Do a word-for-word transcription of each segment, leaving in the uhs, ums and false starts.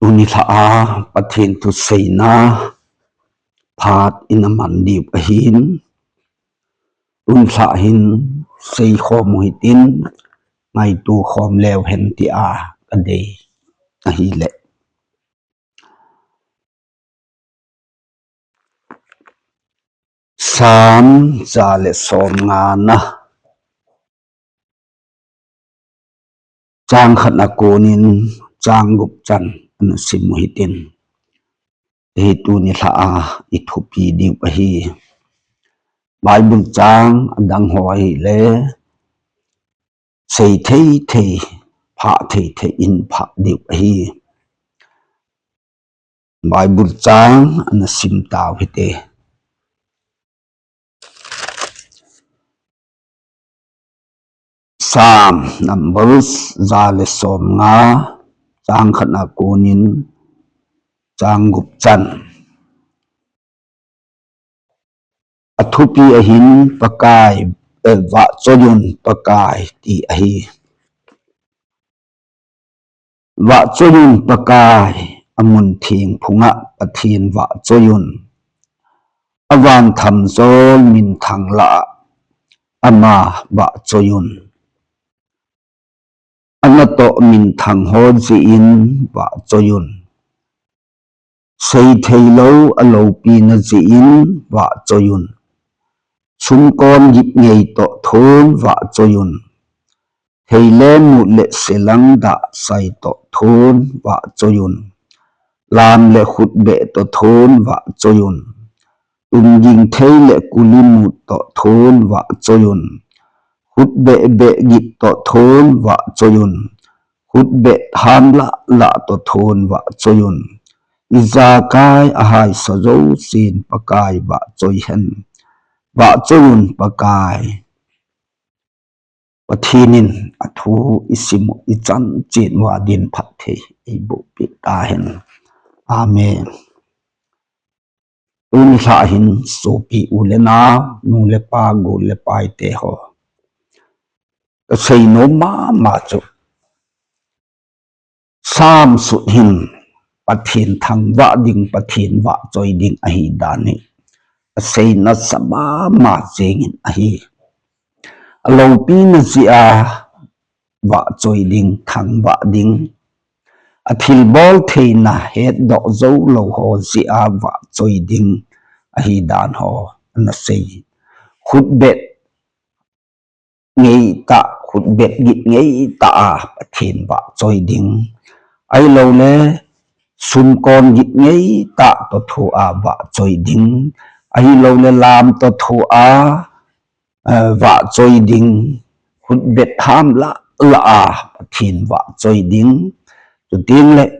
Tuni lha a Pathian thuseina phat in a man diu ahi'n, tuni lha hin seikhawm u hitin, ngaitua khawm leu hen ti a ka dei ahileh. Sam za leh sawmngana, châng khat a kuan in châng gup chan ana sim u hitin, hi tuni lha a i thupi diu ahi. Bible châng a dang haw ahile sei thei thei, phah thei thei in phah diu ahi. Bible châng ana sim tau hite. Sam, Numbers, za leh sawmnga, châng khat a kuan in châng gup chan. A thupi ahin Pakai, eh, vahchoi un Pakai ti ahi. Vahchoi un Pakai, a mun thiangphung ah Pathian vahchoi un. A van tham zawl minthang lah ah ama vahchoi un. A na tawh minthang haw zia in vahchoi un. Sei theilo a lopina zia in vahchoi un. Sumkawn git ngei tawh thu'n vahchoi un. Thei le mut leh selang dah sai tawh thu'n vahchoi un. Lam leh khutbeh tawh thu'n vahchoi un. Tumging thei leh kuli mut tawh thu'n vahchoi un. Khutbeh beh git tawh thu'n vahchoi un. Khutbeh ham lah lah tawh thu'n vahchoi un. I jakai a haisa zosia'n Pakai vahchoi hen. Vahchoi un Pakai. Pathian in a thu i sim uh i chan chiat ua ding phat thei ei bûkpiak ta hen. Amen. Tuni lha hin suapi u le nau, nu le pa, gual le paite haw, ka sei nuam ma ma chu, Sam sut hin Pathian thangvah ding, Pathian vahchoi ding ahi dan hi a sei nasa ma ma zing in ahi. A lopina zia a vahchoi ding, thangvah ding, a thilbawl theina hetdok zo lo haw zia a vahchoi ding ahi dan haw a na sei. Khutbet ngei tah, khutbet git ngei tah a Pathian vahchoi ding, ahilole sumkawn git ngei tah tawh thu a vahchoi ding, ahilole lam tawh thu a vahchoi ding, khutbet ham lah lah a Pathian vahchoi ding, chutiang leh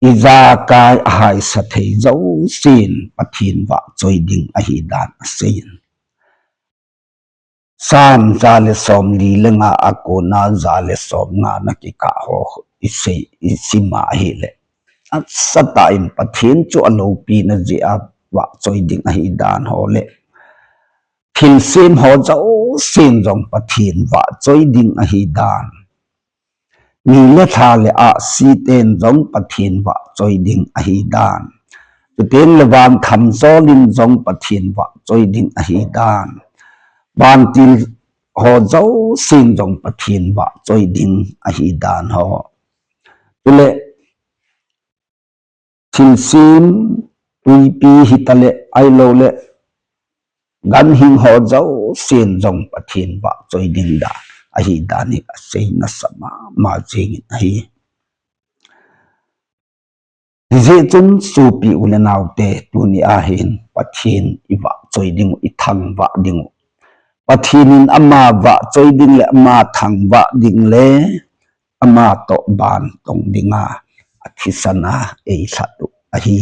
i jakai a haisa thei zosia'n Pathian vahchoi ding ahi dan a sei in. Sam za le sawmli le nga a kuan a za le sawmnga na kikah haw i sei, i sim a ahileh, a sa ta in Pathian chu a lopina zia a vahchoi ding ahi dan haw leh thilsiam haw zosia'n zong Pathian vahchoi ding ahi dan, ni le tha leh ahsite'n zong Pathian vahchoi ding ahi dan, chutiang leh van tham zawl in zong Pathian vahchoi ding ahi dan, vantil haw zosia'n zong Pathian vahchoi ding ahi dan haw, chuleh thilsiam, tuipi hitaleh ahiloleh ganhing haw zosia'n zong Pathian vahchoi ding dan ahi dan hi a sei nasa ma ma zing in ahi. Hizia chun suapi u le naute, tuni a hin Pathian i vahchoi ding uh, i thangvah ding uh, Pathian in ama vahchoi ding leh ama thangvah ding le ama tawh ban tong ding a a thisan a ei lhat uh ahi.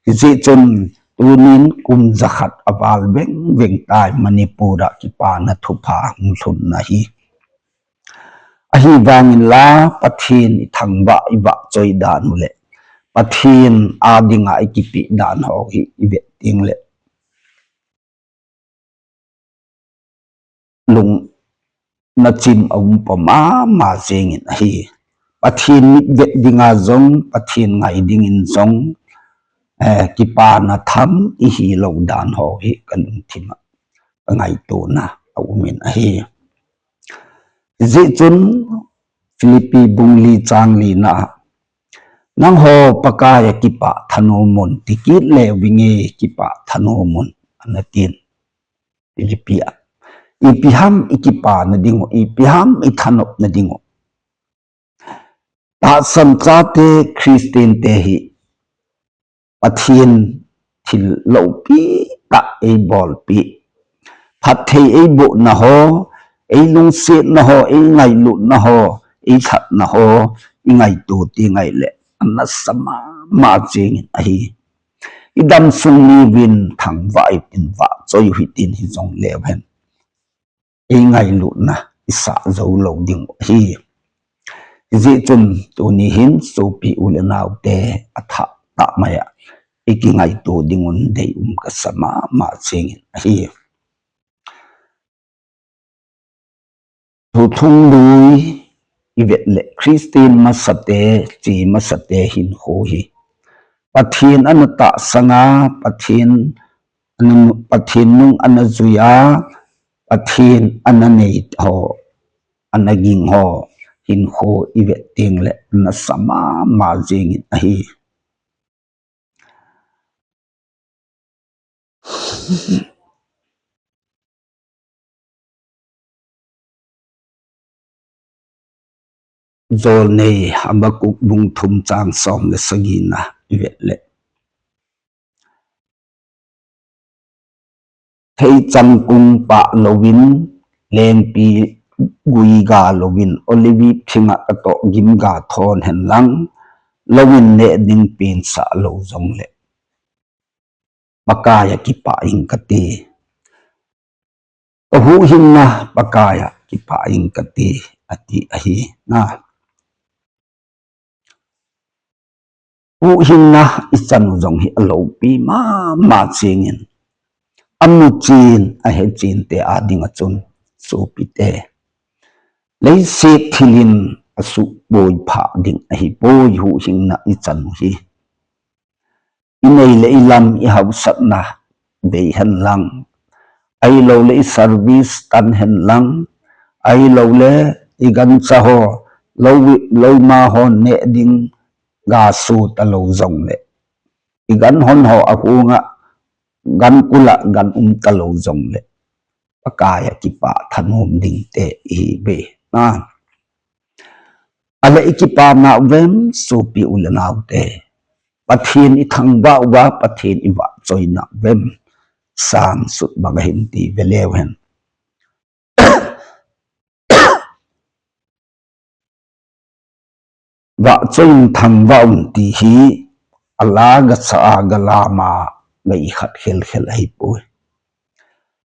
Hizia chun tunin kum za khat a val veng veng tai Manipur ah kipana thupha hung lhunna hi. Ahivang inla Pathian i thangvah, i vahchoi dan uh leh Pathian â ding a i kipiak dan haw hi i vet ding leh lung na chim a um pua ma ma zing in ahi. Pathian mit vet ding a zong, Pathian ngai dingin zong, eh, kipana tham i hilo dan haw hi ka lungthim ah ka ngaituana a um in ahi. Zia chun Philippi bung li chang lina ah, nanghaw Pakai ah kipak thanuam un, ti kit leu ving e, kipak thanuam un, a na ti'n. Philippi ah, ipi ham i kipana ding uh, ipi ham i thanopna ding uh? Tahsan chate, Khristiante hi Pathian thil lopi tak ei bawlpi, phatthei ei buakna haw, ei lungsiatna haw, ei ngailutna haw, ei thatna haw, i ngaitua ti ngai leh a nasa ma ma zing in ahi. I damsung ni vin thangvah in vahchoi uh hitin hi zong leu hen, ei ngailutna i sa zo lo ding uh ahi. Zia chun tuni hin suapi u le naute, a thak tak mai ah i kingaitua ding un dei um ka sa ma ma zing in ahi. Thuthung lui i vet leh Khristian masate, chi masate hinkhua hi Pathian a na tahsan a, Pathian, Pathian nung a na zui a, Pathian a na nei haw, a na ging haw hinkhua i vet tiang leh a nasa ma ma zing in ahi. Jawlnei Habakuk bung thum chang sawm le sagina i vet leh, theichang kung pâk lo in, lengpi gui ga lo in, olive thing ah ka tawh gim ga thawn hen lang, lo in nêk ding piangsak lo zong leh, Pakai ah kipak ing ka ti. Ka huhhingna Pakai ah kipak ing ka ti, a ti ahi. Huhhingna i chan uh zong hi a lopi ma ma chiang in, a mu chian, a he chiante â ding ah chun, suapite, leiset thil in a sukbuai phâk ding ahi puai huhhingna i chan uh hi. I nei leh i lam, i hausakna bei hen lang, ahiloleh i service tan hen lang, ahiloleh i gancha haw, lo, loma haw nêk ding ga sua talo zong leh, i gan hon haw a hung ah, gan kul ah gan um talo zong leh, Pakai ah kipak thanuam dingte i hi ve. A leh i kipak nau vem, suapi u le naute? Pathian i thangvah ua, Pathian i vahchoi nau vem? Sâng sut bang a hin ti ve leu hen. Vahchoi in thangvah un ti hi a la ga sa a, ga lam a, ga i khat khel khel ahi puai.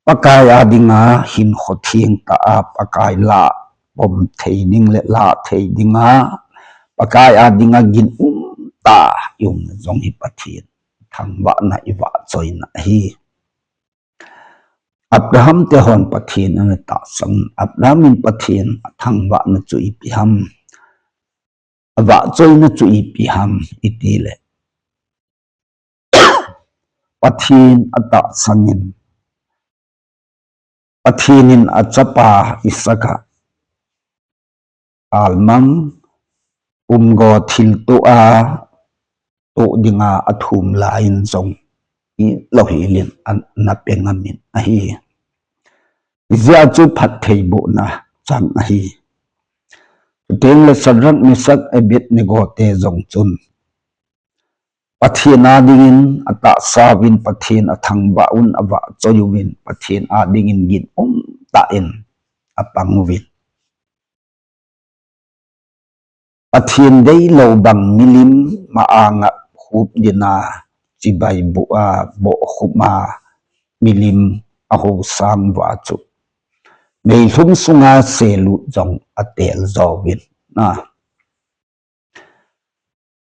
Pakai â ding a hinkhua thiang ta a, Pakai la pom thei ding leh la thei ding a, Pakai â ding a ginum ta i umna zong hi Pathian thangvahna, i vahchoina ahi. Abrahamte haw'n Pathian a na tahsan, Abraham in Pathian a thangvahna chu ipi ham? A vahchoina chu ipi ham i ti leh, Pathian a tahsan in, Pathian in a chapa Isak ah almang, pumgaw thil tuah a, tuah ding a a thum lai in zong, i lo hial in a na pe ngam in ahi. Zia chu phatthei buakna chang ahi. Chutiang leh Sadrak, Mesak, Abednegote zong chun Pathian â dingin a tahsa uvin, Pathian a thangvah un, a vahchoi uvin, Pathian â dingin ginum ta in a pang uvin. Pathian deilo bang milim ma-âng ah khup ding a, chibai bua, bawhkhum a, milim a ho sâng ua chu, meithlum sung a selût zong a têl zaw in a,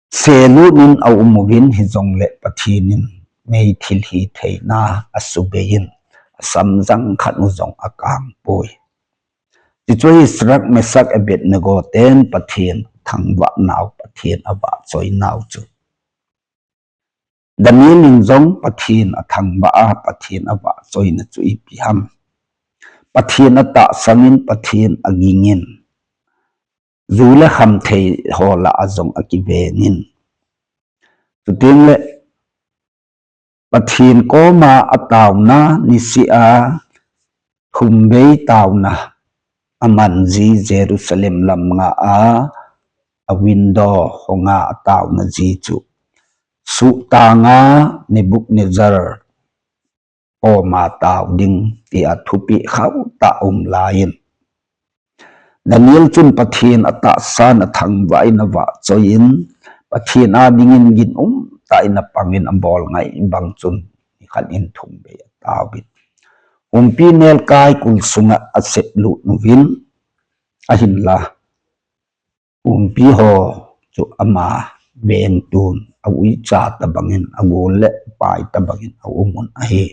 selût in a um uvin, hizongleh Pathian in mei thilhitheina a subei in, a samzang khat uh zong a kâng puai. Tichu ahi Sadrak, Mesak, Abednego ten Pathian thangvah nau, Pathian a vahchoi nau chu. Daniel in zong Pathian a thangvah a, Pathian a vahchoina chu ipi ham? Pathian a tahsan in, Pathian a ging in, zu le khamthei haw lah ah zong a kiven in. Chutiang leh Pathian kawm a a tauna, nisih a thum vei tauna a man zi, Jerusalem lam nga a, a window hong a a tauna zi chu suhtang a, Nebukadnezzar kawm a tau ding ti a thupi khau tah um lai in, Daniel chun Pathian a tahsan, a thangvah in, a vahchoi in, Pathian â dingin ginum tah in a pang in, a bawl ngai bang chun ni khat in thum vei a tau in, umpi nêlkai kul sung ah a sep lut nu in, ahinla umpi haw chu ama vengtu'n a uicha tabang in, a gual leh pai tabang in a um un ahi.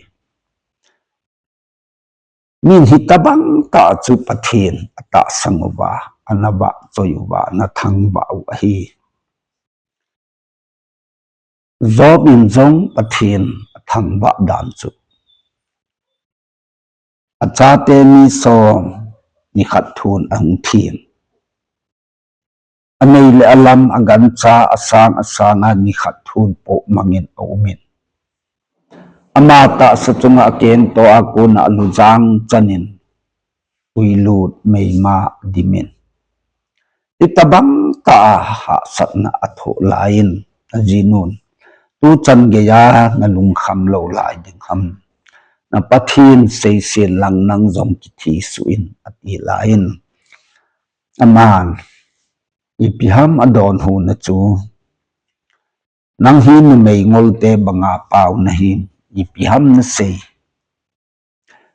Min hi tabang tah chu Pathian a tahsan uva, a na vahchoi uva, na thangvah uh ahi. Job in zong Pathian a thangvah dan chu, a chate mi sawm, ni khat thu'n a hung thiam. A nei leh a lam, a gancha, a sâng a sâng a ni khat thu'n pawh mang in a um in, ama tahsa chung ah a kengtaw a kuan ah a luzang chan in, uilut meima dim in, hi tabang tah a hahsatna a thuak lai in, a zinu'n, tu chan gei a na lungkham lo lai ding ham? Na Pathian seisian lang nang zong kithi suk in, a ti lai in, ama'n ipi ham a dawnhuna chu, nang hi numei ngolte bang a pau na hi, ipi ham na sei?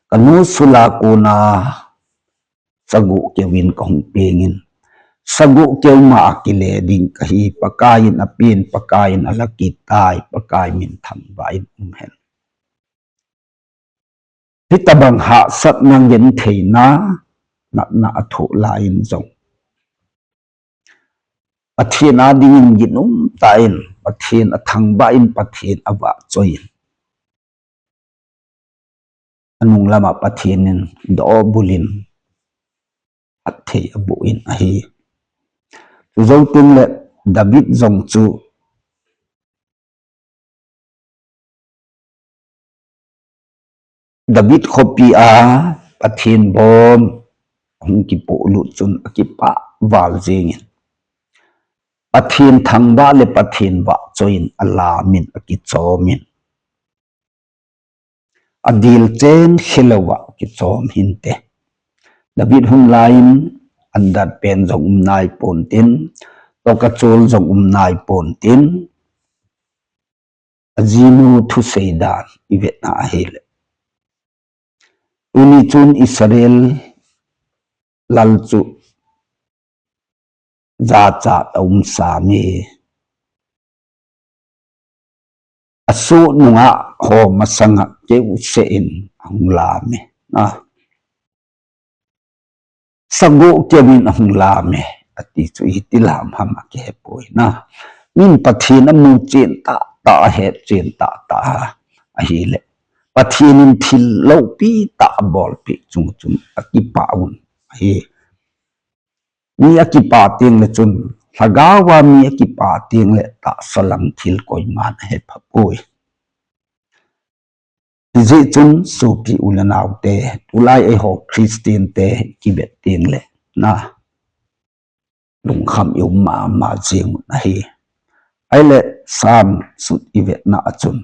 Ka nu sul a kuan a saguh keu in ka hung piang in, saguh keu ma a kile ding ka hi, Pakai in a pia'n, Pakai in a la kit tai, Pakai min thangvah in um hen. Hi tabang hahsatna, gentheina, natna a thuak lai in zong, Pathian â dingin ginum tah in, Pathian a thangvah in, Pathian a vahchoi in, a nung lam ah Pathian in dawbul in, phat thei a bûk in ahi. Chu zo tiang leh David zong chu David khawpi a Pathian bawm hung kipuaklut chun a kipâk val ziang in, Pathian thangvah leh Pathian vahchoi in a lam in a kichawm in, a dil chen khelo ah kichawm hinte. David hun lai in andat pen zong um nai pua'n tin, tawkachual zong um nai pua'n tin, a zinu thusei dan i vetna ahileh, tuni chun Israel lal chu jachat a um sam hi, a sut nung ah haw masang ah keu seh in a hung lam e, a saguh keu in a hung lam e, a ti chu i ti lam ham a kihe puai na. Min Pathian a mu chian tah tah, a het chian tah tah ahileh, Pathian in thil lopi tah a bawlpiak chung chun a kipâk un ahi. Mi a kipak tiang leh chun, lhagau a mi a kipak tiang leh tahsa lam thil koima'n a he pha puai. Hiziak chun suapi u le naute, tulai eihaw Khristiante kivet tiang leh, na, lungkham i um ma ma ziang un ahi. Ahileh Sam sut i vetna ah chun,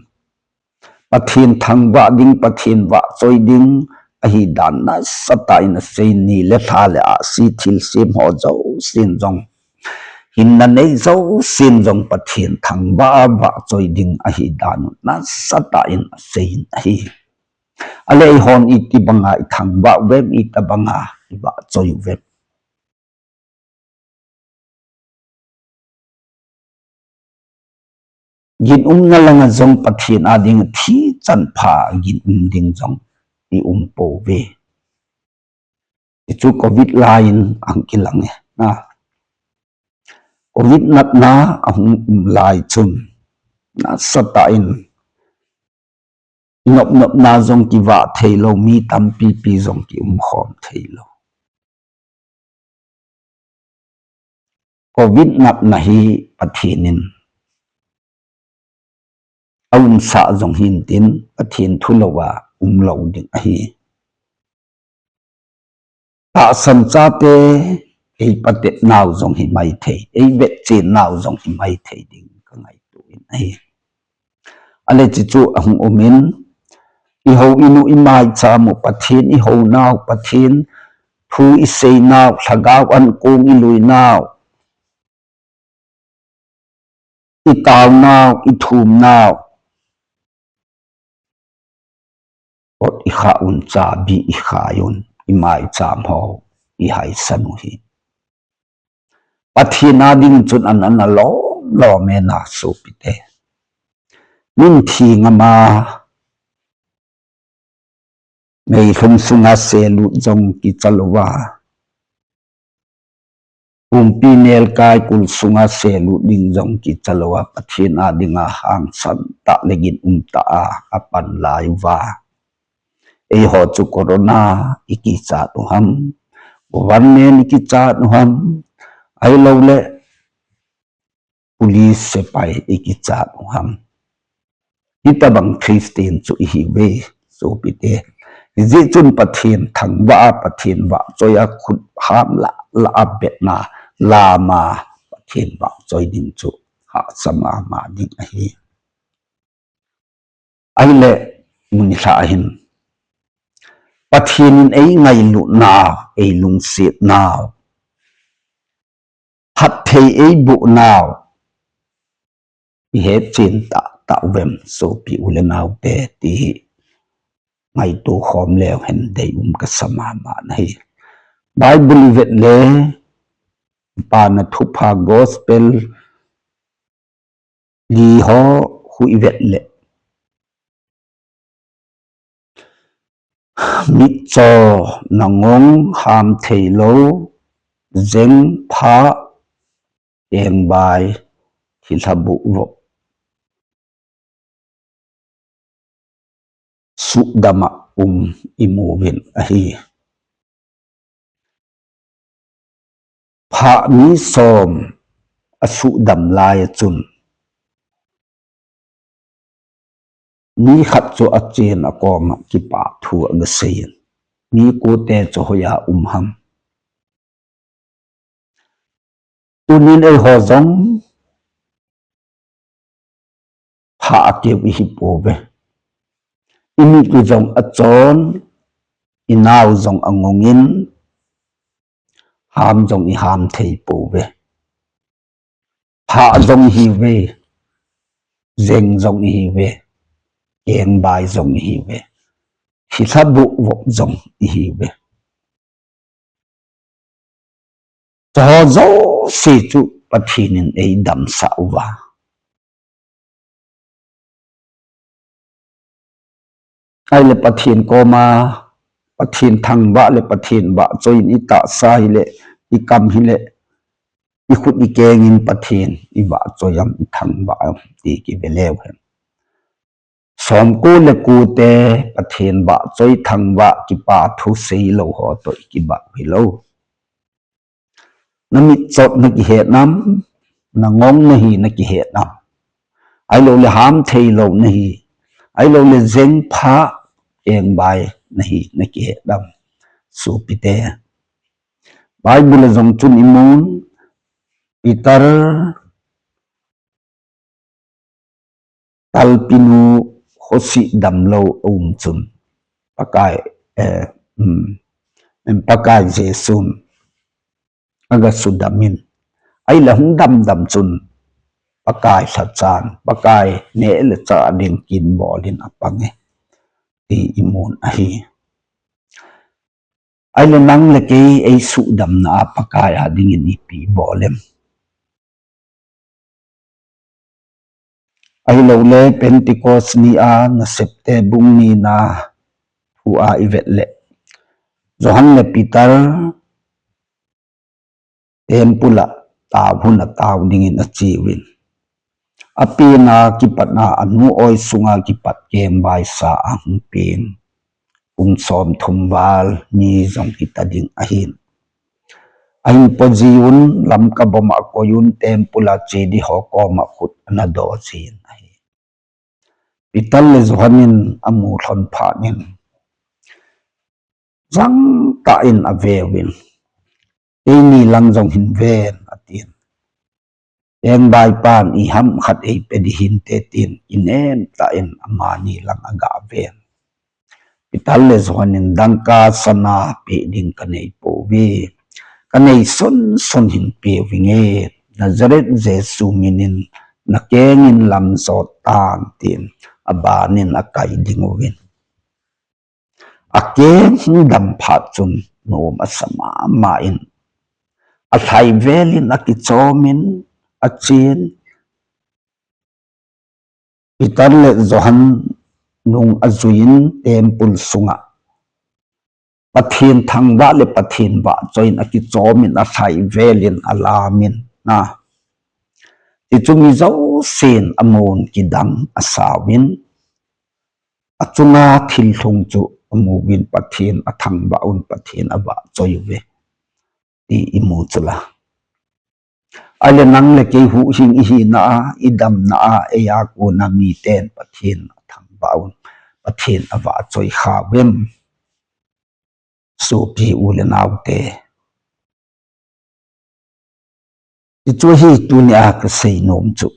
Pathian thangvah ding, Pathian vahchoi ding ahi dan nasatah in a sei, ni le thla leh ahsi thilsiam haw zosia'n zong, hinna nei zosia'n zong Pathian thangvah a vahchoi ding ahi dan uh nasatah in a sei in ahi. Ahileh eihaw'n i ti bang a i thangvah uvem, i ta bang a i vahchoi uvem? Ginumna lang ah zong Pathian â ding a thi chan pha ginum ding zong i um puau ve. Ti chu Covid lai in a hung kilang e. Covid natna a hung um lai chun, nasatah in i nopnopna zong kivah theilo, mi tampipi zong ki um khawm theilo. Covid natna hi Pathian in a umsa zong hintin, Pathian thu lo a um lo ding ahi. Tahsan chate ei patetnau zong hi mai thei, ei vetchiannau zong hi mai thei ding ka ngaitua in ahi. A le chi chu a hung um in, i ho in uh, i maichâm uh, Pathian i honau, Pathian thu i seinau, Hlagau ankuang i luinau, i taunau, i thumnau, pot i khah un, chabi i khai un, i maichâm haw i haisan uh hi. Pathian â ding chun a na na lawm lawm e na suapite. Min thi ngam a, meithum sung a selut zong kicha lo a, pumpi nêlkâi kul sung a selut ding zong kicha lo a, Pathian â ding a hangsan tah leh ginum tah a a pan lai ua, eihaw chu corona i kichat uh ham, government i kichat uh ham, ahiloleh police sepai i kichat uh ham, hitobang Christian chu i hi ve, suapite. Hiziak chun Pathian thangvah a, Pathian vahchoi a, khut ham lah lah a betna lam a Pathian vahchoi ding chu haksa ma ma ding ahi. Ahileh, mun i thla hin Pathian in ei ngailutnau, ei lungsiatnau, phatthei ei buaknau i hetchian tah tah vem suapi u le naute ti hi ngaitua khawm leu hen dei um ka sa ma ma ahi. Bible i vet le, Pana Thupha Gospel li haw khu i vet leh, mitchaw, na ngong, ham theilo, zeng, phah, kengbai, thilha bukvop, sukdam ah um i mu in ahi. Phah mi sawm a sukdam lai ah chun, mi khat chu a chian a kawm ah kipahthu a ga sei in, mi kuate chu hoi a um ham? Tunin eihaw zong phah a keu i hi puau ve. I mit u zong a chawn, i nau zong a ngong in, ham zong i ham thei puau ve. Phah zong i hi ve, zeng zong i hi ve, kengbai zong i hi ve, thilha bukvop zong i hi ve. Chuhaw zosia chu Pathian in ei damsak ua, ahileh Pathian kawm a, Pathian thangvah leh Pathian vahchoi in i tahsa hileh, i kam hileh, i khut i keng in Pathian i vahchoi am, i thangvah am ti kive leu hen, sawmkua leh kuate Pathian vahchoi, thangvah, kipahthu seilo haw tawh i kibak hilo. Na mitchawp na kihet nam? Na ngong na hi na kihet nam? Ahiloleh ham theilo na hi, ahiloleh zeng, phah, kengbai na hi na kihet nam? Suapite, Bible ah zong chun i mun, Peter talpinu khawsik damlo a um chun, Pakai, eh, um, Pakai Jesu'n a ga sudam in, ahileh hung damdam chun Pakai thacha'n, Pakai neh leh chah ding kin bawl in a pang e, ti i mun ahi. Ahileh nang leh kei ei sukdamna ah Pakai â dingin ipi bawl em? Ahiloleh Pentecost ni a nasepte bung nina thu a i vet leh, Johan leh Peter temple ah tau hun a tau dingin a chiau in, a pian a kipat a a nu awi sung a kipat kengbaisa a hung piang. Kum sawmthum val mi zong hita ding ahi'n. A hin paw zi un, Lamka bom ah koi un, temple a chia di haw kawm ah khut a na daw zia'n ahi. Peter leh Johan in a mu thlon phat in, zang tak in a veu in, Keini lang zong hin ven, a ti'n. Kengvaipa'n, I ham khat ei pe di hinte, ti'n kinêm tak in amani lang a ga ven. Peter leh Johan in, Dangka sana piak ding ka nei puau i, ka nei sunsun hin piau ing e, Nazareth Jesu min in na keng in lam zawt tan, ti'n a ban in a kai ding uvin, a keng hung dam phat chun nuam a sa ma ma in, a thlai vel in a kichawm in a chia'n. Peter leh Johan nung a zui in temple sung ah Pathian thangvah leh Pathian vahchoi in a kichawm in a thlai vel in a lam in a, tichun mi zosia'n a mu'n kidang a sau in, a chung a thil lung chu a mu in Pathian a thangvah un, Pathian a vahchoi uve ti i mu chu la. Ahileh nang leh kei huhhing i hina a, i damna a, ei a kuan a mite'n Pathian a thangvah un, Pathian a vahchoi kha uem? Suapi u leh naute, i chu hi tuni a ka sei nuam chu,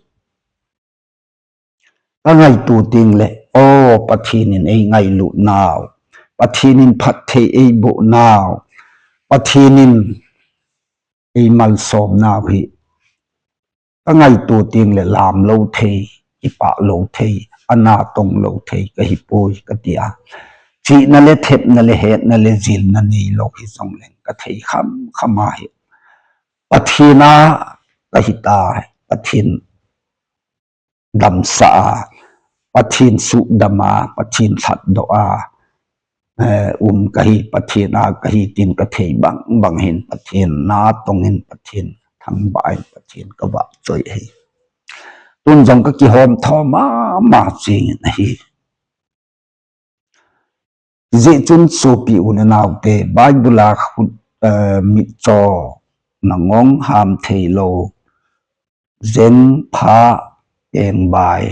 ka ngaitua tiang leh, aw, Pathian in ei ngailutnau, Pathian in phatthei ei buanau, Pathian in ei malsawmnau hi ka ngaitua tiang leh lamlo thei, kipaklo thei, a na tonglo thei ka hi puai ka ti a. Chihna leh thepna leh hetna leh zilna neilo hi zong leng ka thei kham kham ahi. Pathian a ka hi ta, Pathian damsa a, Pathian sukdam a, Pathian lhatdok a um ka hi, Pathian a ka hi tin ka thei bang bang hin Pathian na tong in, Pathian thangvah in Pathian ka vahchoi ahi. Tun zong ka kihawmthaw ma ma chiang in ahi. Zia chun suapi u leh naute, Bible a khut, mitchaw, na ngong, ham theilo, zeng, pha, kengbai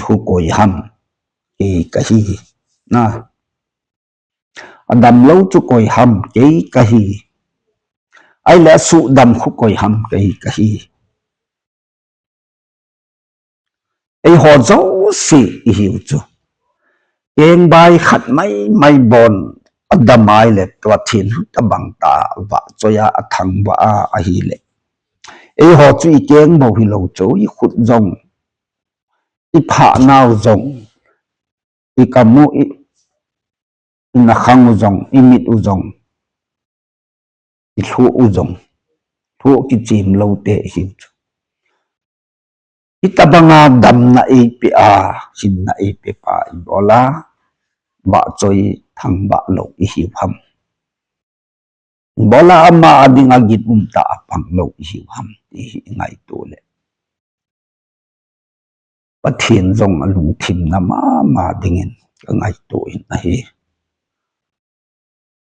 khu koi ham? Kei ka hi. A damlo chu koi ham? Kei ka hi. Ahileh a sukdam khu koi ham? Kei ka hi. Eihaw zosia i hiu chu, kengbai khat mai mai bawn a dam ai leh Pathian tabang ta vahchoi a, a thangvah a ahileh, eihaw chu i kengbo hilo chu, i khut zong, i phahnau zong, i kam u, i nakhang u zong, i mit u zong, i thluak u zong, thluak kichiamlote i hiu chu. Hi tabang a damna ei pe a, hinna ei pepa i bawl a, vahchoi thangvah lo i hiu ham? I bawl a, ama â ding a gin um ta a pang lo i hiu ham ti hi i ngaitua leh, Pathian zong a lungthimna ma ma dingin ka ngaitua in ahi.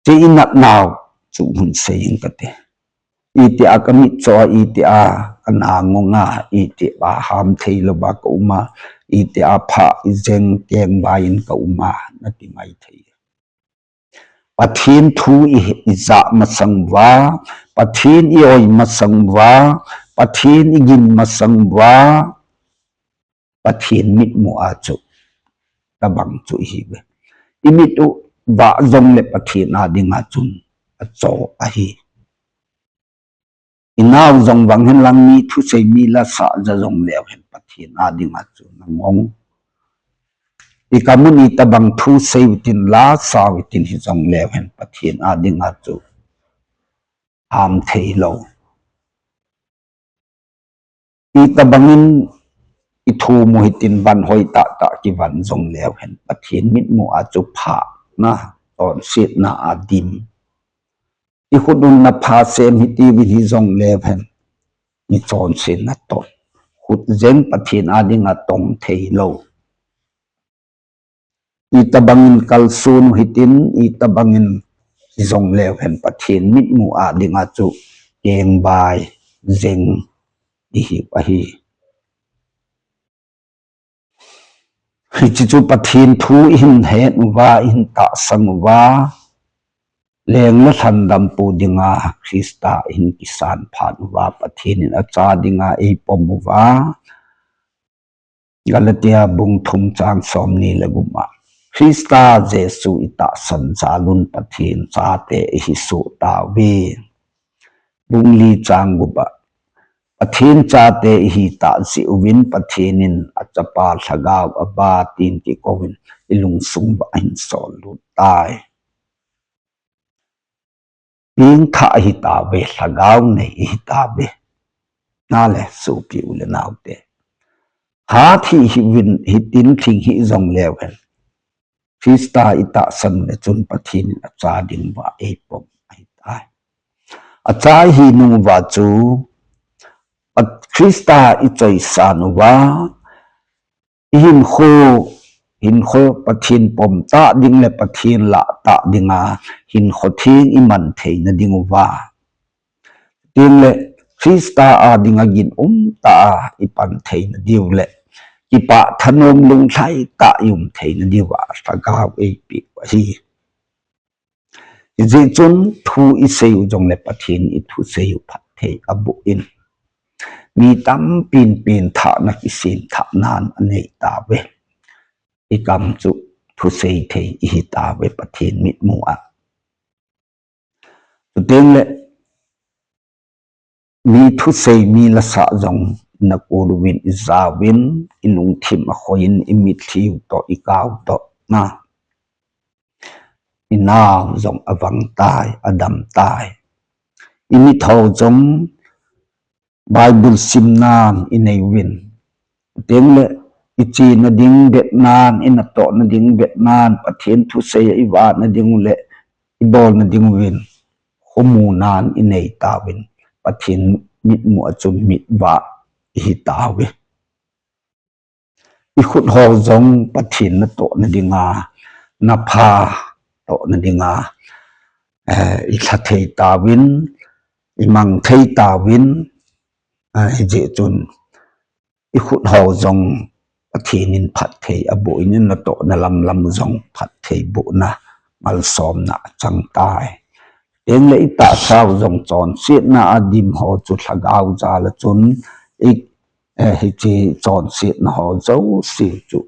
Ti i natnau chu hun sei ing ka ti. Iti a ka mitchaw a, iti a ka na ngong a, iti a ham theilo a ka um a, iti a pha, i zeng, kengbai in ka um a, na ti mai thei. Pathian thu i, i zak masang ua, Pathian i oi masang ua, Pathian i gin masang ua, Pathian mitmu a chu tabang chu i hi ve. I mit u vah zong leh Pathian â ding a chun a chaw ahi. I nau zong vang hen lang, mi thusei, mi la sah za zong leu hen Pathian â ding a chu na ngong. I kam un i tabang thusei u tin, la sau i tin hi zong leu hen Pathian â ding a chu ham theilo. I tabang in i thum u hi tin, van hoi tah tah kivan zong leu hen Pathian mitmu a chu pha na chonsetna a dim. I khut un na pha sêm hi tiu in hi zong leu hen, mi chonsetna tawh khut zeng Pathian â ding ah tong thei lo. I tabang in kalsuan uh hitin, i tabang in hi zong leu hen Pathian mitmu â ding ah chu kengbai zeng i hiu ahi. Hichi chu Pathian thu i hin het uva, i hin tahsan uva, leng le lhandam pu ding a Khrista i hin kisan phat uva, Pathian in a cha ding a ei pom uva, Galatia bung thum châng sawmni leh guk ah, Khrista Jesu i tahsan jal un Pathian chate i hi sua tau hi. Bung li châng guk ah, Pathian chate i hi tâk ziak uvin Pathian in a chapa Thagau Abba tin kiko in i lungsung uah a hin sawl lut tai. Piangthak i hi tau ve, Thagau nei i hi tau ve. Nale suapi u le naute, hat hi hiu in, hitin thing hi zong leu hen, Khrista i tahsan le chun Pathian in a cha ding uva ei pom ahi tai. A cha i hi nung uva chu, Khrista i choisan uva, i hinkhua, hinkhua Pathian pom tâk ding leh Pathian lah tâk ding a hinkhua thiang i man theina ding uva, tin leh Khrista â ding ah ginum tâk a i pan theina diu leh kipahthanuam lunglai tâk i um theina diu ah Thagau ei piak uh ahi. Zia chun thu i sei uh zong leh Pathian i thusei uh phat thei a buak in, mi tampi'n piangthakna, kisiamthakna'n a nei tau ve. I kam chu thusei thei i hi tau ve Pathian mitmu ah. Chuteng leh mi thusei, mi la sak zong na kual uvin i zau in, i lungthim a khoi in, i mitthiu tawh, i kau tawh na, i nau zong a vang tai, a dam tai. I mit haw zong Bible simna'n i nei uvin, chuteng leh i chiana ding betna'n, i natawna ding betna'n, Pathian thusei ah i vâkna ding uh leh i bawlna ding uvin khawmuna'n i nei tau in, Pathian mitmu ah chun mitvâk i hi tau i. I khut haw zong Pathian natawna ding a, na pha tawhna ding a, i thla thei tau in, i mang thei tau in, zia chun i khut haw zong Pathian in phat thei a buak in, i natawna lam lam zong phat thei buakna malsawmna a chang tai. Tin leh i tahsau zong chonsetna a dim haw chu Thagau jal ah chun i, hichi chonsetna haw zosia chu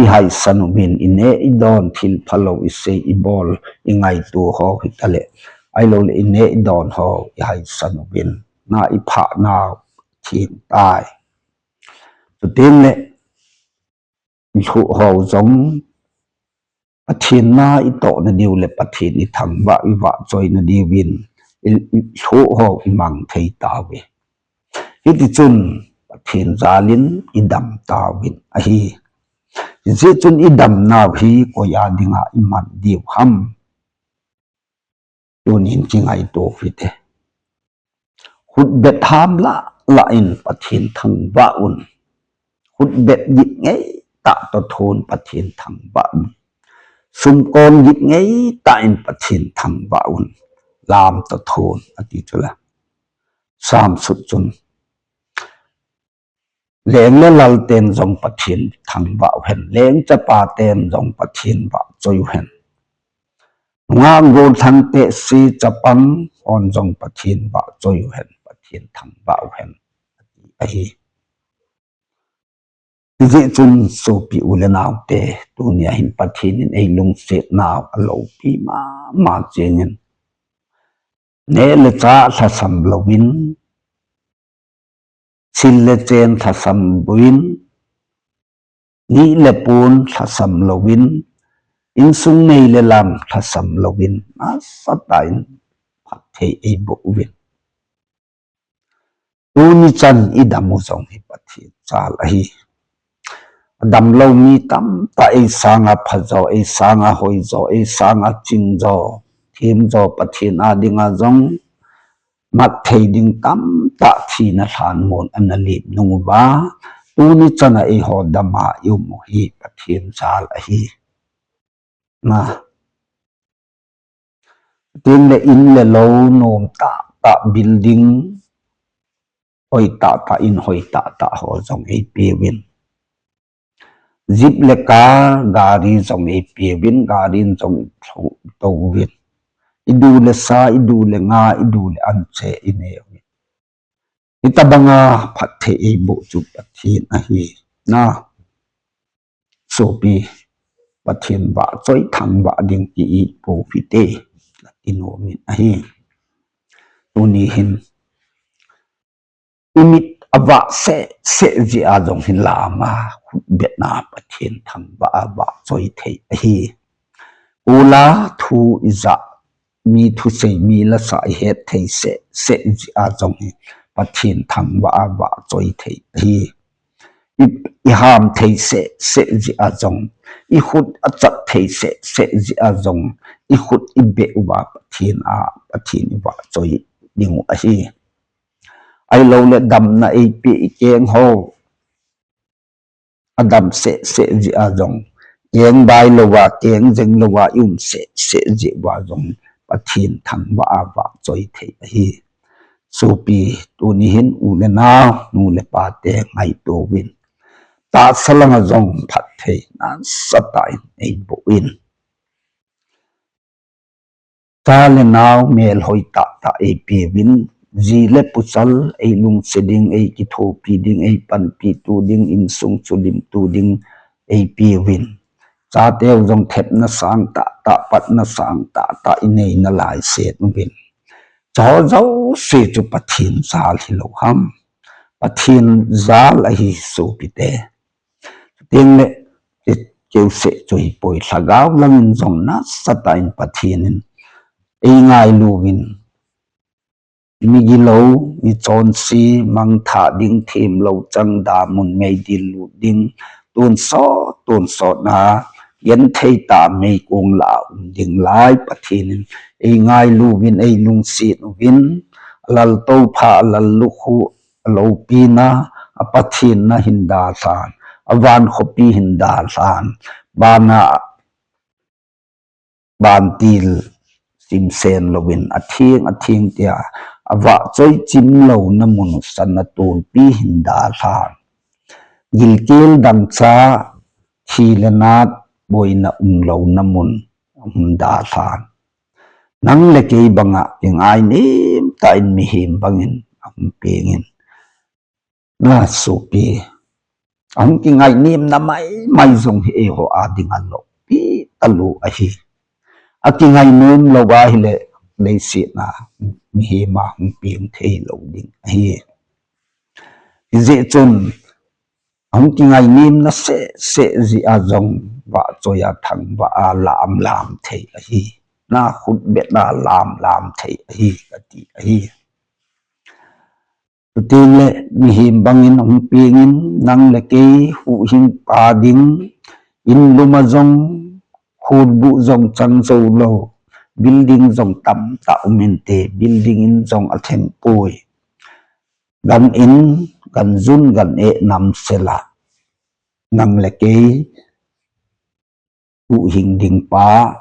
i haisan uvin, i nêk i dawn, thil phalo i sei i bawl, i ngaitua haw hitaleh, ahiloleh i nêk i dawn haw i haisan uvin, na i phatnau thiam tai. Chuteng leh i khut haw zong Pathian na i tawhna diu leh Pathian i thangvah, i vahchoina diu in i khut haw i mang thei tau i. Hitichun Pathian jal in i dam tau in ahi. Zia chun i damnau hi koi â ding a i man diu ham? Tuni'n kingaitua hite. Khutbet ham lah lah in Pathian thangvah un. Khutbet git ngei tak tawh thu'n Pathian thangvah un. Sumkawn git ngei tak in Pathian thangvah un. Lam tawh thu'n a ti chu la. Sam sut chun, leng le lalte'n zong Pathian thangvah u hen, leng chapate'n zong Pathian vahchoi u hen. Nungak gual thangte, si chapang haw'n zong Pathian vahchoi u hen, Pathian thangvah u hen, a ti ahi. Zia chun suapi u le naute, tuni a hin Pathian in ei lungsiatnau a lopi ma ma chiang in, nêk le châk tlasam lo in, sil le chen tlasam lo in, ni le puan tlasam lo in, insung nei le lam tlasam lo in, nasatah in phatthei ei buak uvin. Tuni chan i dam u zong hi Pathian jal ahi. damlo mi tamtak ei sâng a pha zaw, ei sâng a hoi zaw, ei sâng a ching zaw, thiam zaw, Pathian â ding a zong mat thei ding tamtak thina lhan muan a na lip nung ua, tuni chan a eihaw dam a i um uh hi Pathian jal ahi. Tin leh in leh lo nuam tahtah, building hoi tahtah, in hoi tahtah haw zong ei piau in, jeep leh car, gari zong ei piau in, gari in zong i tho, i to uvin, i du leh sa, i du leh nga, i du leh an che i ne uvin, i tabang a phatthei ei bûk chu Pathian ahi. Na, suapi, Pathian vahchoi thangvah ding ki i pua hite, la ti nuam in ahi. Tuni hin i mit a vah seh seh zia zong hi lam a, khutbetna Pathian thangvah a vahchoi thei ahi. Ula thu i zak, mi thusei, mi lasa i het thei seh seh zia zong hi Pathian thangvah a vahchoi thei ahi. I, i ham thei seh seh zia zong, i khut a chat thei seh seh zia zong, i khut i beh ua Pathian a, Pathian i vahchoi ding uh ahi. Ahiloleh damna ei pia i keng haw a dam seh seh zia zong, keng bailo a, keng zenglo a i um seh seh zia ua zong Pathian thangvah a vahchoi thei ahi. Suapi, tuni hin u leh nau, nu leh pate ngaitua uvin, tahsa lang ah zong phatthei nasatah in ei bûk in, cha leh nau mêlhoi tahtah ei piau in, zi leh puchal ei lungsiat ding, ei kithuapi ding, ei panpitu ding, insung chulimtu ding ei piau in, chateu zong thepna sâng tahtah, patna sâng tahtah i neina lai set uvin, chaw zosia chu Pathian jal hilo ham? Pathian jal ahi suapite. Chutiang leh, keu seh chu hi puai, lhagau lam in zong nasatah in Pathian in ei ngailu in, migilo, mi chawnsia, mangthah ding, thiamlo chang, damun, meidil lût ding, tuansawt tuansawtna, genthei ta meikuang lah a um ding lai Pathian in ei ngailu in, ei lungsiat uvin, a lalto pha, a lallukhu, a lopina, a Pathianna hin dalhan, a vankhawpi hin dalhan, ban a bantil chimsen lo in, a thiang a thiang tia a vahchoi chim lona mun uh sanna tualpi hin dalhan, gilkial dangcha, thi leh nat, buaina um lona mun hun dalhan, nang leh kei bang ah kingainiam tak in mihing bang in a hung piang in, na suapi, a hung kingainiamna mai mai zong hi eihaw â ding a lopi talu ahi. A kingai nuam lo a hileh, leisiatna mihing a hung piang theilo ding ahi. Hiziakchun, a hung kingainiamna seh seh zia zong vahchoi a thangvah a lam lam thei ahi. Na khutbetna lam lam thei ahi ka ti ahi. Chutiang leh mihing bang in hung piang in, nang leh kei huhhing pa ding, in lum ah zong, khutbu zong chang zo lo, building zong tamtak um inte, building in zong a theng puai, gan in, gan zun, gan eh nam sel ah, nang leh kei huhhing ding pa,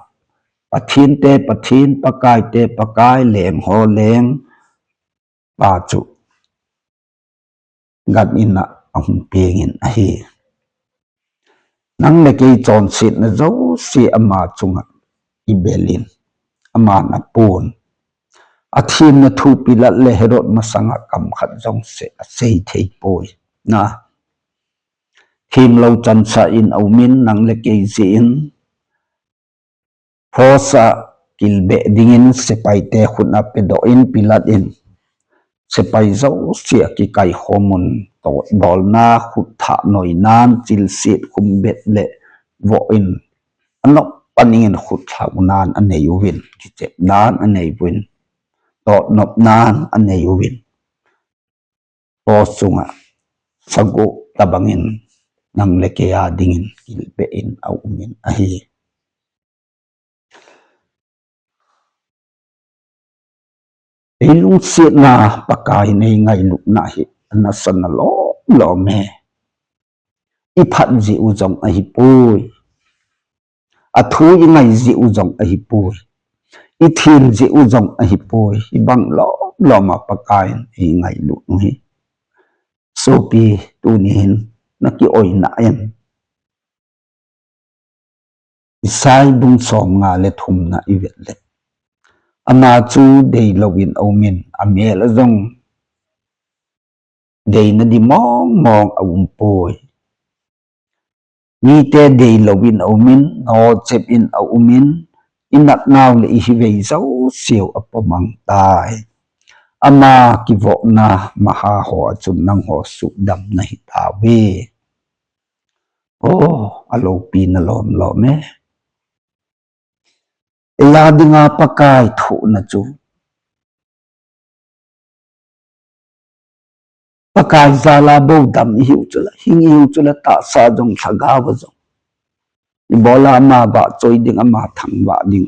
pathiante Pathian, pakaite Pakai, lenghaw leng pa chu gan in ah a hung piang in ahi. Nang leh kei chawnsiatna zosia ama chung ah i bel in, ama'n a puan. A thiamna thu Pilat leh Herod masang ah kam khat zong seh a sei thei puai. Na, thiamlo chansa in a um in, nang leh kei zia in, cross ah kilbeh dingin sepaite khut ah pedok in, Pilat in sepai zosia kikaikhawm un, tawtbawlna, khut thah noina'n, chilsiat, khumbet leh vok in a nop a ning in khut thauna'n a nei uvin, kichepna'n a nei uvin, tawtnopna'n a nei uvin, cross chung ah saguk tabang in nang leh kei â dingin kilbeh in a um in ahi. Ei lungsiatna Pakai in ei ngailutna hi a nasana lawm lawm e. I phat zia uh zong ahi puai. A thu i ngai zia uh zong ahi puai. I thiam zia uh zong ahi puai. Hibang lawm lawm a Pakai in ei ngailut uh hi. Suapi, tuni hin na kiawina em? Isai bung sawmnga leh thumna i vet leh, ama chu deilo in a um in, a mêl ah zong deina di mawng mawng a um puai. Mite deilo in a um in, nawchep in a um in, i natnau leh i hivei zosiau a pawmang tai. Ama kivawkna maha haw ah chun nanghaw sukdamna hi tau hi. Aw, a lopina lawm lawm e. Ei â dinga Pakai thuakna chu Pakai jal a bo dam i hiu chula, hing i hiu chula, tahsa zong, thagau a zong, i bawl a ama vahchoi ding, ama thangvah ding,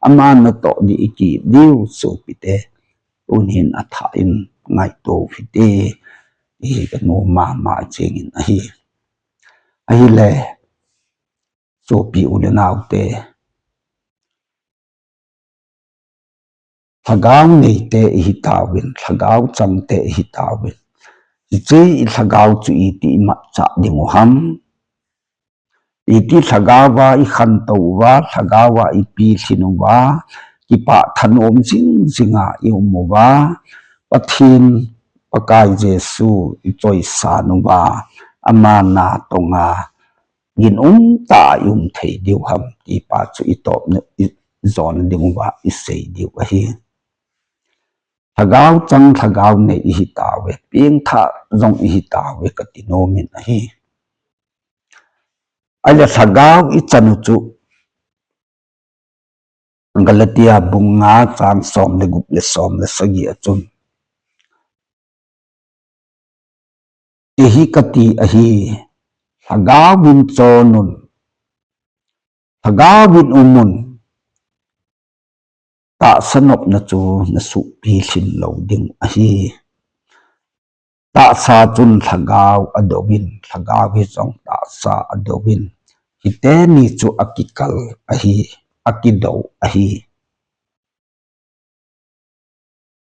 ama na tawh ding i ki diu suapite, tuni hin a thak in ngaitua hi ti hi ka nuam ma ma chiang in ahi. Ahile, suapi u leh naute, thagau neite i hi tau in, thagau changte i hi tau in. Hiche i thagau chu i ti i matchah ding uh ham? I ti thagau a i khanto ua, thagau a i pilhin ua, kipahthanuam zing zing a i um ua, Pathian, Pakai Jesu i choisan ua, ama na tong a ginum ta i um thei diu ham ti pa chu i tawp, i zawna ding ua i sei diu ahi. Thagau chang, thagau nei i hi tau e, piangthak zong i hi tau e ka ti nuam in ahi. Ahile thagau i chan uh chu Galatia bung nga chang sawm leh gup leh sawm leh sagi ah chun, ti hi ka ti ahi, thagau in chawn un, thagau in um un, tahsa nopna chu na sukpilhin lo ding ahi. Tahsa chun thagau a do in, thagau hi zong tahsa a do in, hite ni chu a kikal ahi, a kido ahi.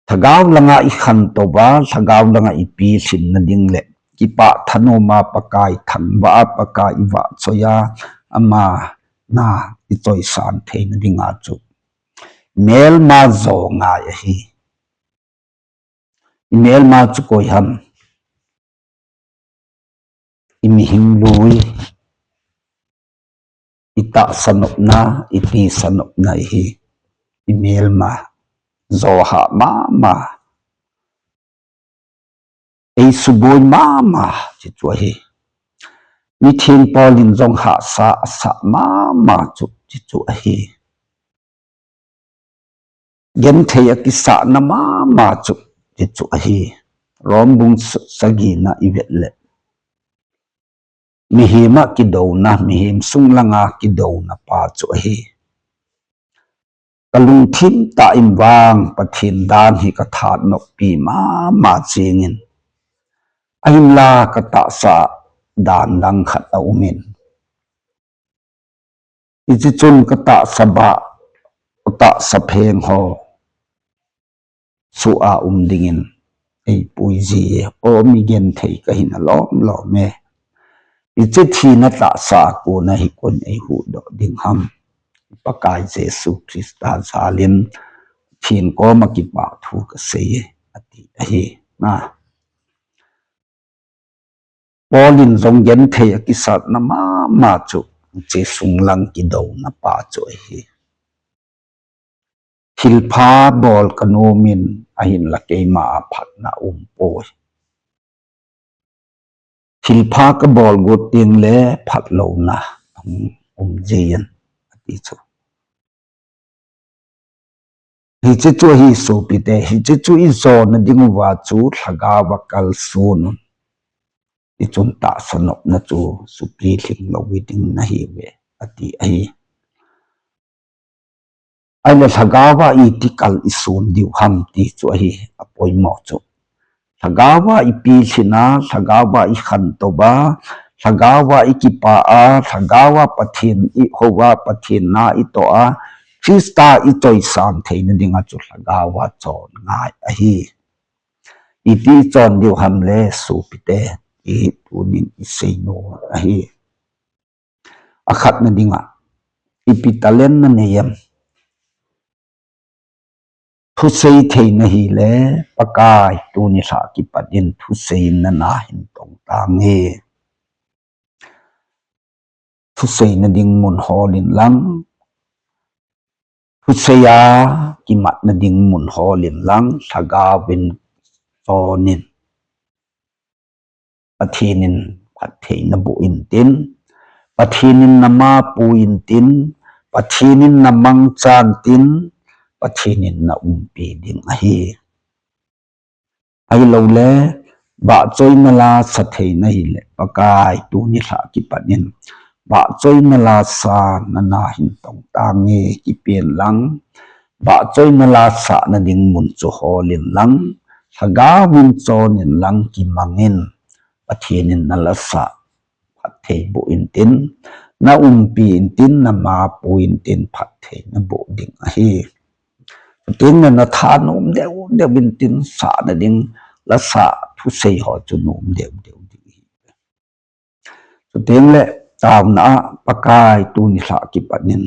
Thagau lang a i khanto a, thagau lang a i pilhinna ding leh kipahthanuam a Pakai thangvah a, Pakai i vahchoi a, ama na i choisan theina ding a chu mêlma zaw ngai ahi. I mêlma chu koi ham? I mihing lui, i tahsa nopna, i tisa nopna hi i mêlma zaw hah ma ma, ei subuai ma ma chi chu ahi. Mithiang Paul in zong hahsa a sah ma ma chu chi chu ahi. Genthei a kisakna ma ma chu chi chu ahi. Rom bung sagina i vet leh, mihem ah kidona, mihem sunglang a kidona pa chu ahi. Ka lungthim tah in vang Pathian dan hi ka that noppi ma ma chiang in, ahinla ka tahsa dan dang khat a um in, hichi chun ka tahsa ba, ka tahsa pheng haw sua um dingin ei pui zi e. Aw, mi genthei ka hina lawm lawm e. Hichi thina tahsa kuan a hi kuan ei hudoh ding ham? Pakai Jesu Khrista jal in Pathian kawm ah kipakthu ka sei e, a ti ahi. Paul in zong genthei a kisakna ma ma chu hichi sunglang kidona pa chu ahi. Thilpha bawl ka nuam in, ahinla keima a phatna um puai. Thilpha ka bawl guat tiang le phatlona um zi in, a ti chu. Hichi chu ahi suapite, hichi chu i zawna ding uva chu thagau a kalsuan un. Tichun tahsa nopna chu supi hling lo hi ding na hi ve, a ti ahi. Ahileh thagau a i ti kal i suan diu ham ti chu ahi a poimaw chu. Thagau a i pilhin a, thagau a i khanto a, thagau a i kipak a, thagau a Pathian i ho a, Pathian na i to a, Khrista i choisâng theina ding ah chu thagau a chawn ngai ahi. I ti chawn diu ham le suapite, i tunin i sei nuam ahi. A khatna ding ah, ipi talent na nei em? Thusei thei na hile, Pakai tuni lha kipat in thusei in na na hin tong tang e. Thuseina ding mun hawl inlang, thusei a kimatna ding mun hawl inlang, thagau in chawn in, Pathian in phattheina buak intin, Pathian in na ma pui intin, Pathian in na mangchan tin, Pathian in na umpi ding ahi. Ahilole, vahchoina la sa thei na hileh, Pakai tuni lha kipat in vahchoina la sa na na hin tong tang e, kipian lang, vahchoina la sahna ding mun chu hawl inlang, thagau in chawn inlang kimang in, Pathian in na la sa phatthei buak intin, na umpi intin, na ma pui intin phattheina buak ding ahi. Chutiang leh na tha nuam deu deu intin sahna ding la sa, thusei haw chu nuam deu deu ding hi. Chutiang leh tauna ah, Pakai tuni lha kipat in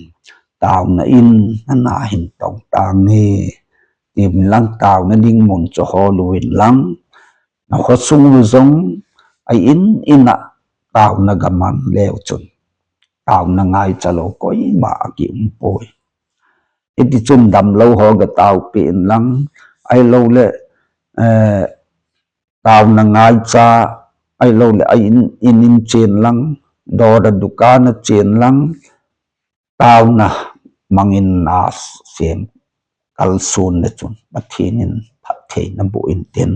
tauna in na na hin tong tang e, ti inlang tauna ding mun chu hawl u inlang, na khaw sung u zong a in in ah tauna ga man leu chun, tauna ngaicha lo koima a ki um puai. Hitichun damlo haw ga taupi inlang, ahiloleh, tauna ngaicha, ahiloleh a in in in chia inlang, dawr a dukan a chia inlang, tauna mang in na sêm kalsuan le chun Pathian in phattheina buak intin,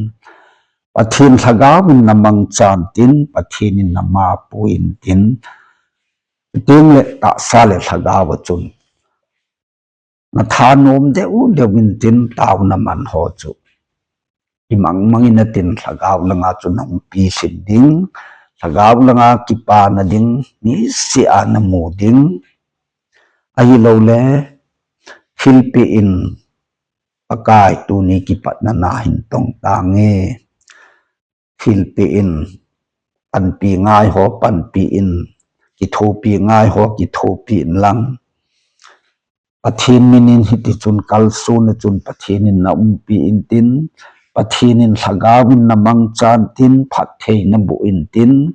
Pathian thagau in na mangchan tin, Pathian in na ma pui intin, chutiang leh tahsa leh thagau ah chun na tha nuam deu deu intin tauna man haw chu i mang mang in a tin thagau lang a chun hung pi sin ding, thagau lang a kipana ding, nisia na mu ding. Ahilole, thilpiak in, Pakai tuni kipat na na hin tong tang e, thilpiak in, panpi ngai haw panpi in, kithuapi ngai haw kithuapi inlang, Pathian min in hitichun kalsuan a chun Pathian in na umpi intin, Pathian in thagau in na mangchan tin, phattheina buak intin,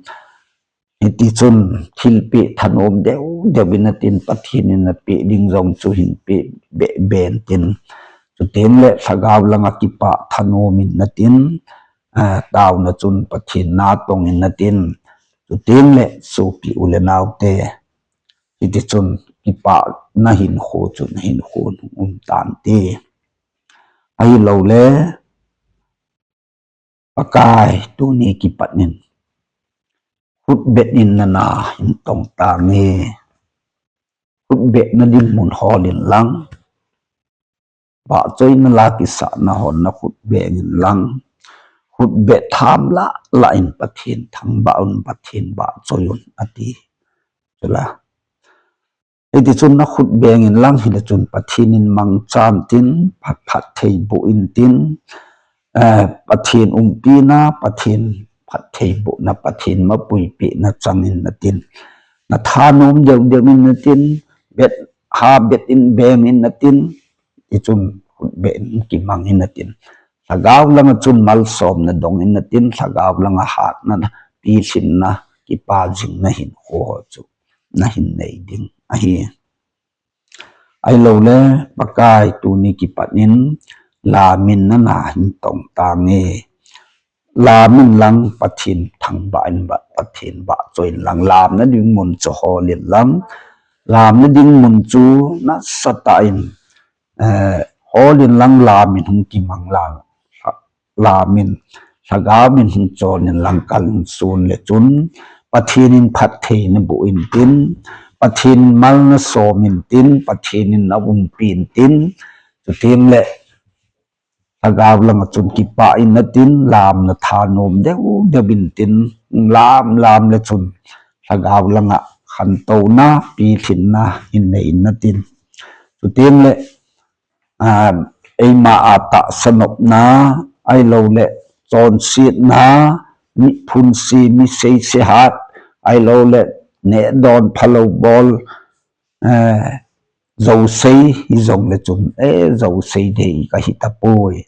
hitichun thilpiak thanuam deu deu in a tin Pathian in na piak ding zong chu hin piak beh ben tin, chutiang leh thagau lang ah kipak thanuam in na tin, tauna chun Pathian na tong in na tin, chutiang leh suapi u le naute, hitichun kipakna hinkhua chun hinkhua hung um tan ti. Ahilole, Pakai tuni kipat in khutbet in na na hin tong tang e, khutbetna ding mun hawl inlang, vahchoina la kisahna haw na khut beng inlang, khutbet tham lah lah in Pathian thangvah un, Pathian vahchoi un a ti. Chule, hitichun na khut beng inlang hile chun Pathian in mangchan tin, phat phat thei buak intin, Pathian umpina, Pathian phatthei buakna, Pathian mapuipina chang in na tin, na tha nuam deu deu in na tin, bet ha bet in beng in na tin, tichun khutbet in kimang in na tin, thagau lang ah chun malsawmna dong in na tin, thagau lang ah hatna, pilhinna, kipa zingna hinkhua chu na hin nei ding ahi. Ahilole, Pakai tuni kipat in lam in na na hin tong tang e. Lam inlang Pathian thangvah in, Pathian vahchoi inlang, lamna ding mun chu hawl inlang, lamna ding mun chu nasatah in hawl inlang lam in hung kimang lang, lam in Lhagau in hung chawn in langkal in suan le chun, Pathian in phattheina bu intin, Pathian in malna sawm intin, Pathian in a umpi intin, chutiang leh Lhagau lang ah chun kipâk in a tin, lamna tha nuam deu deu intin, lam lam le chun Lhagau lang ah khantona, pilhinna i nei in a tin. Chutiang leh, eima a tahsa nopna, ahiloleh chawnsiatna, mi phunsia, mi seise hat, ahiloleh neh dawn phalo bawl, zosei hi zong le chun, e, zosei thei ka hi ta puai,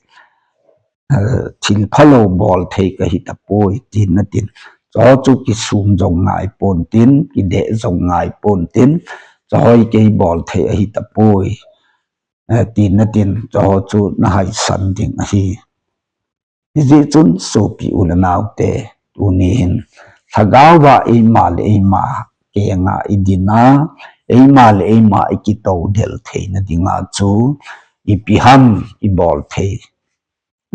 thil phalo bawl thei ka hi ta puai, tin a tin. Chaw chu kisûm zong ngai pua'n tin, kideh zong ngai pua'n tin, chaw hi kei bawl thei ahi ta puai, tin a tin, chaw chu na haisan ding ahi. Hiziak chun suapi u le naute, tuni hin Lhagau ah eima leh eima keng ah i din a, eima leh eima i kitodel theina ding a chu, ipi ham i bawl thei,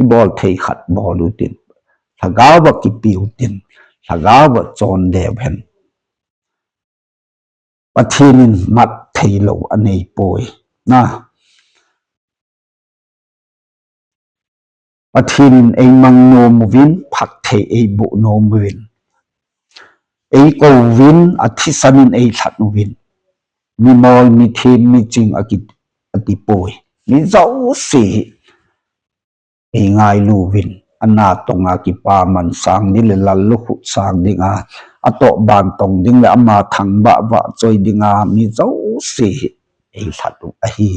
i bawl thei khat bawl u tin, Lhagau ah kipi u tin, Lhagau ah chawn leu hen. Pathian in mat theilo a nei puai. Na, Pathian in ei mang nuam uvin, phatthei ei bûk nuam uvin, ei ko uvin, a thisan in ei lhat uvin, mimawl, mithiam, miching a ki, a ti puai. Mi zosia hi ei ngailu uvin, a na tong a kipaman sâng ding leh lallukhut sâng ding a, a tawh ban tong ding leh ama thangvah vahchoi ding a mi zosia hi ei lhat uh ahi.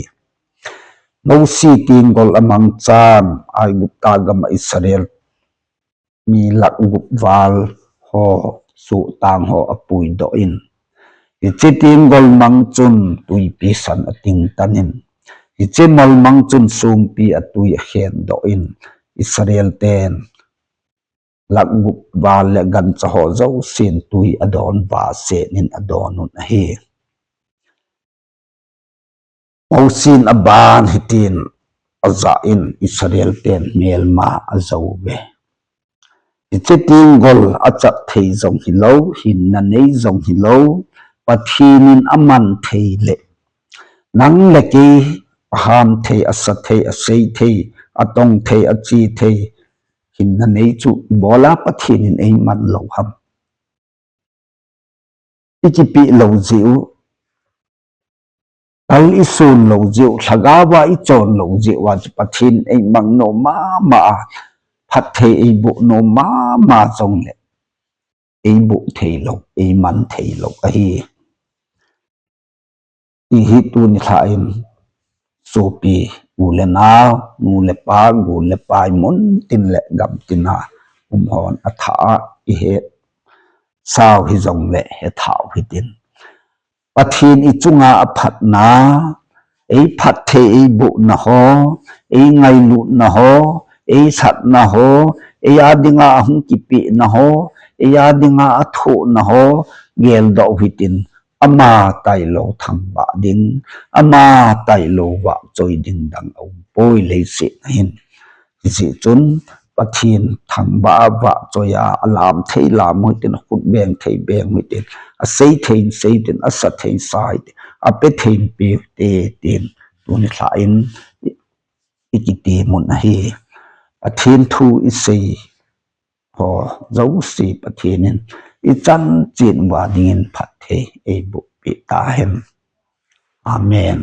Mosi tiang gol a mangchan, Aigupta gam ah Israel mi lak gup vâl haw, suktâng haw a puidaw in, hiche tiang gol mang chun tuipi san a tingtan in, hiche mol mang chun sûmpi a tui a khendaw in, Israelte'n lak gup vâl leh gancha haw zosia'n tui a dawn, vasen in a dawn un ahi. Mosi'n a ban hitin a za in, Israelte'n mêlma a zo ve. Hiche tiang gol a chat thei zong hilo, hinna nei zong hilo, Pathian in a man thei leh, nang leh kei a ham thei, a sa thei, a sei thei, a tong thei, a chia thei hinna nei chu bawl a Pathian in ei man lo ham? I kipi lo ziak uh, kal i suan lo ziak uh, Lhagau ah i chawn lo ziak ua chu Pathian ei mang nuam ma ma a, phatthei ei bûk nuam ma ma zong leh, ei bûk theilo, ei man theilo ahi. Ti hi tuni lha in, suapi u leh nau, nu leh pa, gu leh pai, mun tin leh gam tin a um haw'n a tha ah i he sau hi zong leh he thau hitin, Pathian i chung a a phatna, ei phatthei ei bûkna haw, ei ngailutna haw, ei satna haw, ei â ding a a hung kipiakna haw, ei â ding a a thuakna haw geldok hitin, ama tailo thangvah ding, ama tailo vahchoi ding dang a um puai leiset a hin. Hiziak chun Pathian thangvah a vahchoi a, a lam thei lam hitin, a khut beng thei beng hitin, a sei thei in sei hitin, a sa thei in sa hitin, a pe thei in pe hite tin, tuni lha in i kiti mun ahi. Pathian thu i sei haw zosia Pathian in i chan chiat ua dingin phatthei ei bûkpi ta hen. Amen.